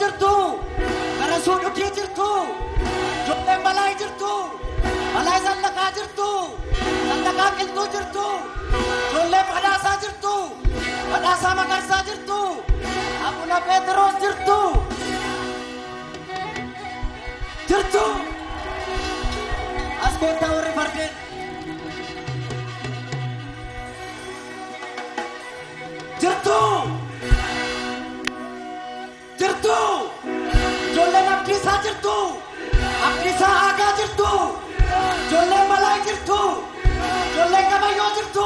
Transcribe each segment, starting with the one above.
jirtu. Garasuu Dhukii jirtu. Ijoolleen Balaay jirtu. Balaay Zallaqaa jirtu. Zallaqaa Qilxuu jirtu. Ijoolleen Badhaasaa jirtu. Badhaasaa Magarsaa jirtu. Abuna Pheexiroos jirtu. Jirtu. As koottaa warri fardeen. Jirtu. Jirtu. Ijoolleen Abdiisaa jirtu. Abdiisaa Aagaa jirtu. Ijoolleen Balaay jirtu. Ijoolleen Gabayyoo jirtu.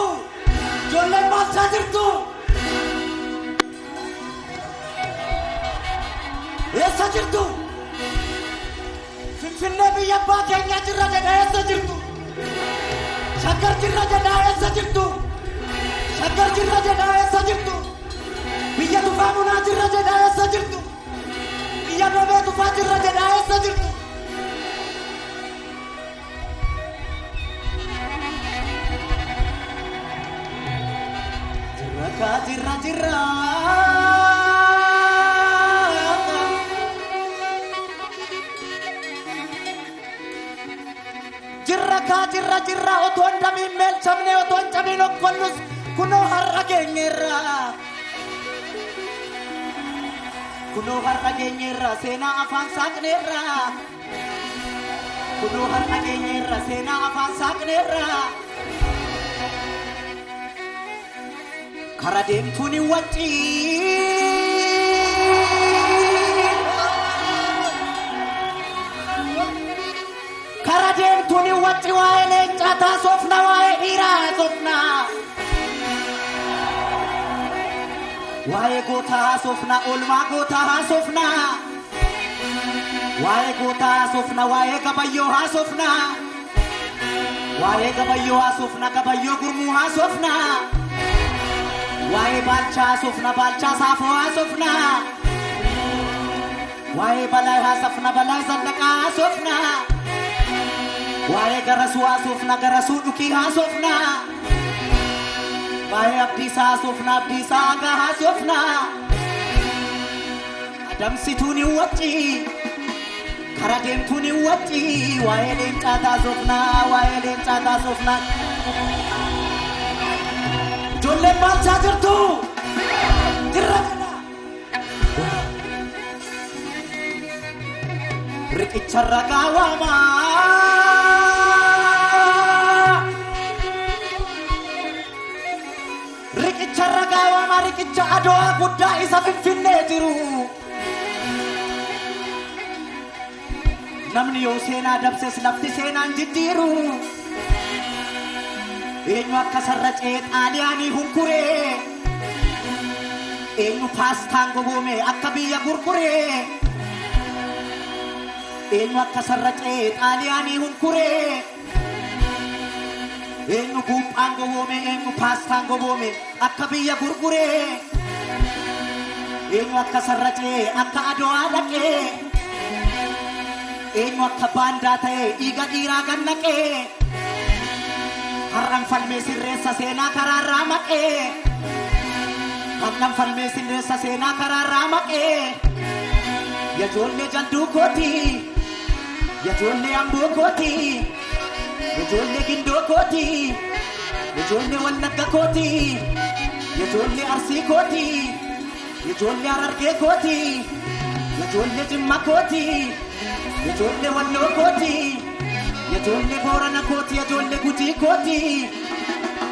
Ijoolleen Baalchaa jirtu. Eessa jirtu? Finfinnee biyya abbaa keenyaa jirra jedha, eessa jirtu? Shaggar jirra jedha, eessa jirtu? Shaggar jirra jedha, eessa jirtu? Biyya Tufaa Munaa jirra jedha, eessa jirtu? Biyya Dhoobee Tufaa jirra jedha, eessa jirtu? Jirra kaa, jirra, jirra. Jirra kaa, jirra, jirra. Otoo hin damiin meelchamne, otoo hin cabiin okkollus, kunoo har'a geenyeerra. Kunoo har'a geenyeerra, seenaa afaan saaqneerra. Kunoo har'a geenyeerra, seenaa afaan saaqneerra. Kara deemtuun hin waccii. Kara deemtuun hin wacci, waa'ee leencaa taasofna, waa'ee dhiiraa haasofna. Waa'ee gootaa haasofna, oolmaa gootaa haasofna. Waa'ee gootaa haasofna, waa'ee Gabayyoo haasofna. Waa'ee Gabayyoo haasofna, Gabayyoo Gurmuu haasofna. Waa'ee Baalchaa haasofna, Baalchaa Saafoo haasofna. Waa'ee Balaa haasofna, Balaa Zallaqaa haasofna. Waa'ee Garasuu haasofna, Garasuu Dhukii haasofna. Waa'ee Abdiisaa haasofna, Abdiisaa Aagaa haasofna. Adamsituun hin wacci. Kara deemtuun hin wacci, waa'ee leencaa taasofna, waa'ee leencaa taasofna. Ijoolleen Baalchaa jirtu. Jirra jedha. Riqicha ragaa waamaa. Riqicha ragaa waamaa, riqicha Adowaa guddaa isa Finfinnee jiru. Namni yoo seenaa dabses lafti seenaan jijjiiru. Eenyu akka sarracee Xaaliyaanii hunkuree? Eenyu paastaan goboome akka biyya gurguree? Eenyu akka sarracee Xaaliyaanii hunkuree? Eenyu guuphaan goboome, eenyu paastaan goboome akka biyya gurguree? Eenyu akka sarracee akka Adowaa dhaqee? Eenyu akka baandaa ta'e dhiiga dhiiraa gannaqee? Har'an falmee sirreessa seenaa karaarraa maqee. Har'an falmee sirreessa seenaa karaarraa maqee. Yajoollee Jalduu kooti. Yajoollee Amboo kooti. Yajoollee Gindoo kooti. Yajoollee Wallagga kooti. Yajoollee Arsii kooti. Yajoollee Harargee kooti. Yajoollee Jimma kooti. Yajoollee Walloo kooti. Yajoollee Boorana kooti. Yajoollee Gujii kooti.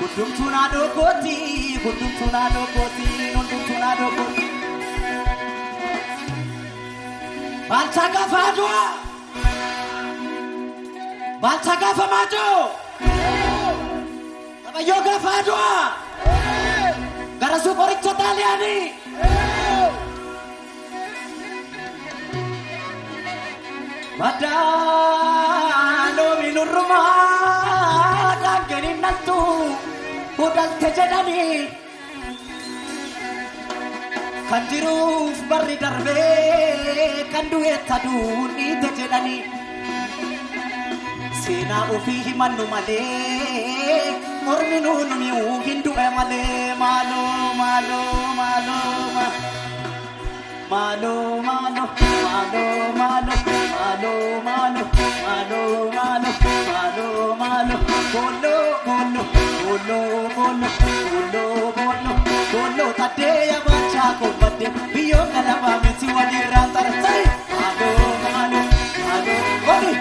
Hundumtuu naadoo kooti. Hundumtuu naadoo kooti. Hundumtuu naadoo kooti. Baalchaa gaafa Aduwaa. Baalchaa gaafa Maajoo. Gabayyoo gaafa Aduwaa. Garasuu qoricha Xaaliyaanii. Madaaloomi nurrumaa daangeen hin dhaltu hudhalte jedhanii. Kan jiruuf barri darbee, kan du'eetta duun dhiite jedhanii. Seenaa ofii himannu malee, mormi nuun mi'uu hin du'e malee, maaloo, maaloo, maaloo. Maaloo maaloo maaloo maaloo maaloo maaloo maaloo maaloo maaloo maaloo booloo booloo booloo booloo booloo booloo booloo taddee yaabachaa kobbadde biyyoon galamaa miti walirraa xarxari. Maaloo maaloo maaloo oli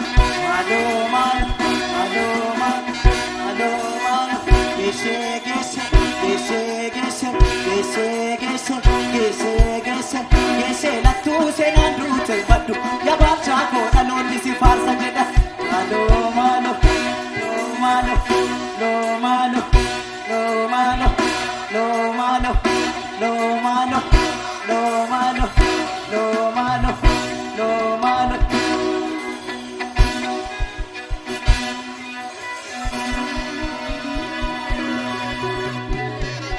maaloo maaloo maaloo maaloo maaloo maaloo geeshee geeshee geeshee geeshee geeshee geeshee geeshee geeshee geeshee lattuu seenaan duute baddu yaabachaa koo dhaloonni si faarsa jedha. Maaloo maaloo maaloo maaloo maaloo maaloo maaloo maaloo maaloo maaloo maaloo maaloo.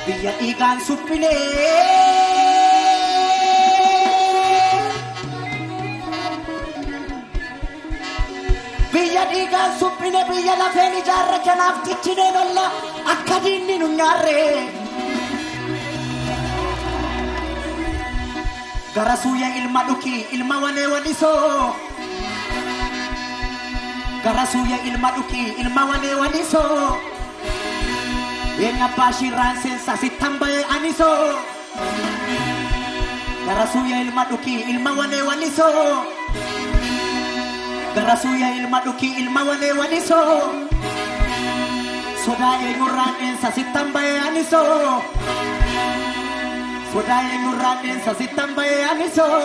Biyya dhiigaan suphinee. Biyya dhiigaan suphine biyya lafeen ijaarre kanaaf ciccineen olla akka diinni nu nyaarre. Gara suuya ilma dhukii ilma walee walisoo. Gara suuya ilma dhukii ilma walee walisoo. Eenyu abbaa shirraan seensa sittan bahee anisoo. Gara suuya ilma dhukii ilma walee walisoo. Gara suuya ilma dhukii ilma walee walisoo. Sodaa eenyurraan dheensa sittan bahee anisoo. Sodaa eenyurraan dheensa sittan bahee anisoo.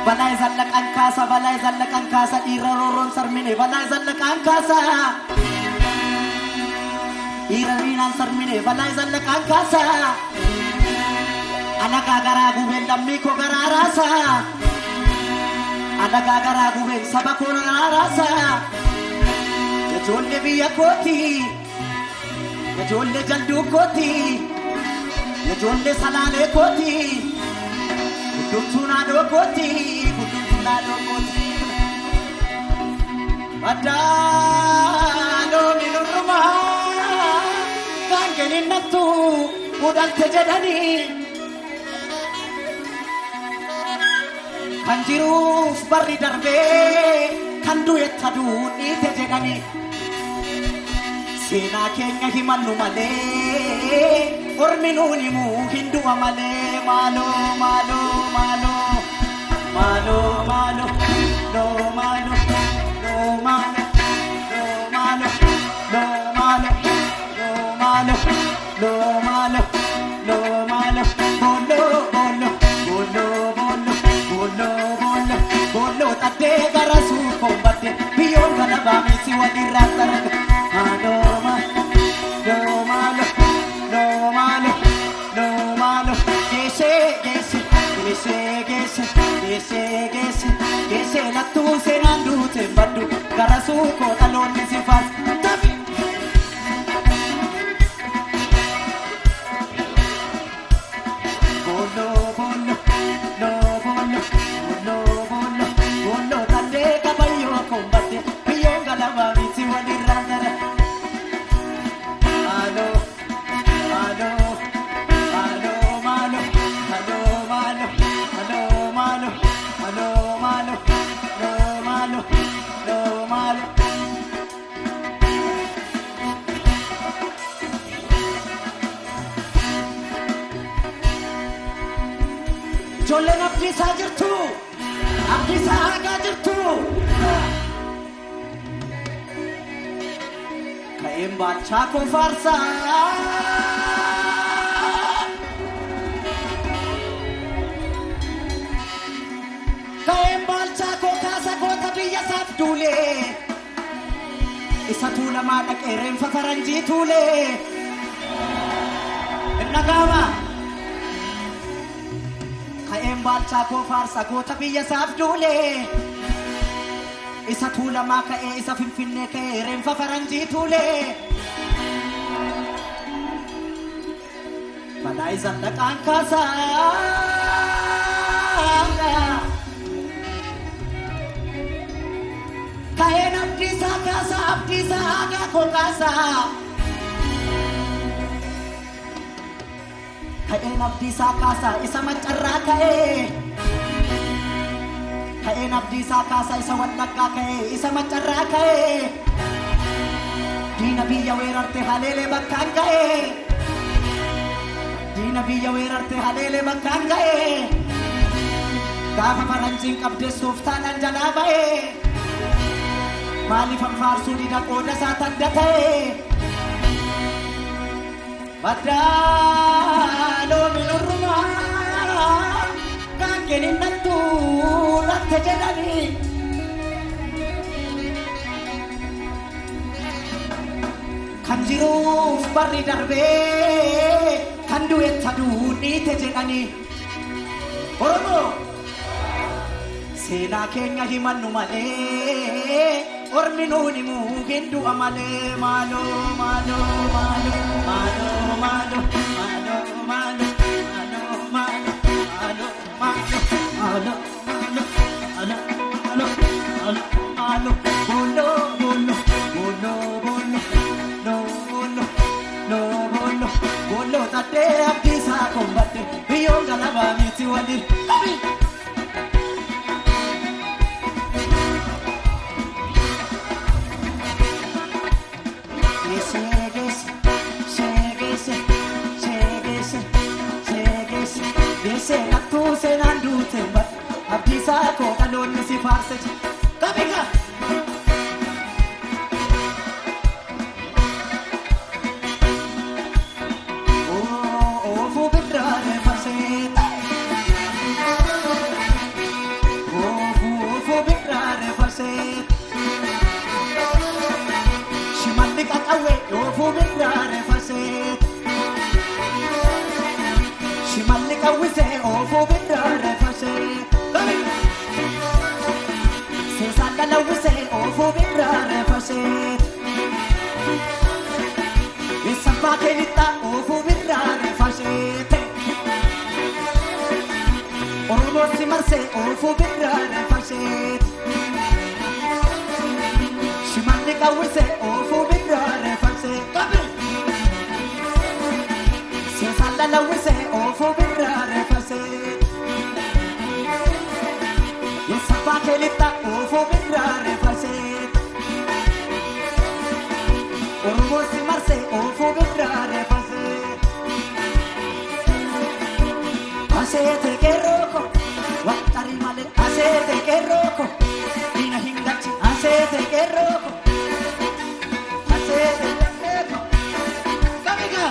Balaa zallaqaan kaasa balaa zallaqaan kaasa dhiira roorroon sarmine balaa zallaqaan kaasa. Dhiira riinaan sarmine balaa zallaqaan kaasa. Alagaa garaa gubeen lammii koo garaa raasa. Alagaa garaa gubeen saba koo garaa raasa. Ijoollee biyya kooti. Ijoollee jalduu kooti. Ijoollee salaalee kooti. Hundumtuu naadoo kooti. Hundumtuu naadoo kooti. Maddaaloon nurrumaa gaangeen nattu udhalte jedhanii. Kan jiruuf barri darbee kan du'e taduu dhiite jedhanii. Seenaa keenya himannu malee ormi nuun himuu hin du'a malee maaloo maaloo maaloo maaloo maaloo loo maaloo loo maaloo loo maaloo loo maaloo loo maaloo loo maaloo loo maaloo booloo booloo booloo booloo booloo booloo booloo taddee gara suukoon badde biyyoon galabaa miti walirraa sarara. Maaloo maaloo maaloo loo maaloo loo maaloo geeshee geeshee geeshee geeshee geeshee geeshee geeshee lattuu seenaan duute baddu gara suukoo dhaloonni si faarsa. Tafi! Booloo booloo loo booloo booloo booloo booloo taddee kabayyoo kombadde biyyoon galabaa miti walirraa dara. Maaloo maaloo maaloo maaloo maaloo maaloo maaloo maaloo maaloo maaloo loo maaloo loo maaloo. Ijoolleen abdiisaa jirtu. Abdiisaa aagaa jirtu. Ka'een baalchaa koo faarsaa. Ka'een baalchaa koo kaasa goota biyya isaaf duulee. Isa tuulamaa dhaqee reenfa faranjii tuulee. Hin dhaga'ama. Ka'een baalchaa koo faarsa goota biyya isaaf duulee. Isa tuulamaa ka'ee isa finfinnee ka'ee reenfa faranjii tuulee. Balaa isa dhaqaan kaasaa. Ka'een abdiisaa kaasaa abdiisaa aagaa koo kaasaa. Ka'een Abdiisaa kaasaa isa Maccarraa ka'ee. Ka'een Abdiisaa kaasaa isa Wallaggaa ka'ee isa Maccarraa ka'ee. Diina biyya weerarte haleelee bakkaan ga'ee. Diina biyya weerarte haleelee bakkaan ga'ee. Gaafa faranjiin qabdeessuuf taanaan jalaa ba'ee. Maaliif faarsuu dida qooda isaa tadda ta'ee. Baddaa loomi nurrumaa gaangeen hin nattuu latte jedhanii. Kan jiruuf barri darbee kan du'e taduu dhiite jedhanii. Oromoo seenaa keenya himannu malee ormi nuun himuu hin du'a malee maaloo maaloo maaloo maaloo maaloo maaloo maaloo maaloo maaloo maaloo maaloo maaloo maaloo maaloo maaloo maaloo booloo booloo booloo booloo booloo booloo booloo taddee Abdiisaa kombadde biyyoon galabaa miti waliin. Geesse laktuu seenaan duute Abdiisaa koo dhaloonni si faarse. Qabika! Oofuu birraa reeffasee. Oofuu oofuu birraa reeffasee. Shimalli qaqawwee oofuu birraa reeffasee. Shimalli qawwisee oofuu birraa reeffasee. Seesaan lalawwisee oofuu birraa reeffasee. Eessabbaa keenixaa oofuu birraa reeffasee. Oromoo si marsee oofuu birraa reeffasee. Shimalli qawwisee oofuu birraa reeffasee. Seesaan lalawwisee oofuu birraa reeffasee. Eessabbaa keenixaa oofuu birraa reeffasee. Oromoo si marsee oofuu birraa reeffasee. Aseete qeerroo waxxarii malee aseete qeerroo diina hin galchi aseete qeerroo aseete qeerroo qabiga.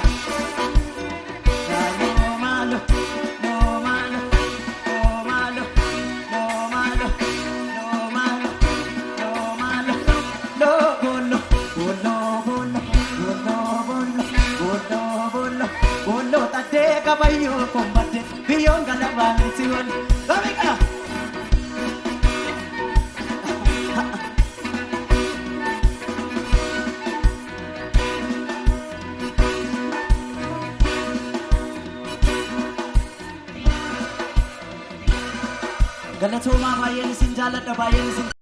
Maaloo maaloo noo maaloo noo maaloo noo maaloo noo maaloo noo maaloo loo booloo booloo booloo booloo booloo booloo booloo booloo taddee kabayyoo kombadde biyyoon galabaa miti wali qabiga. Galatoomaa, baay'een isin jaalladha, baay'een isin.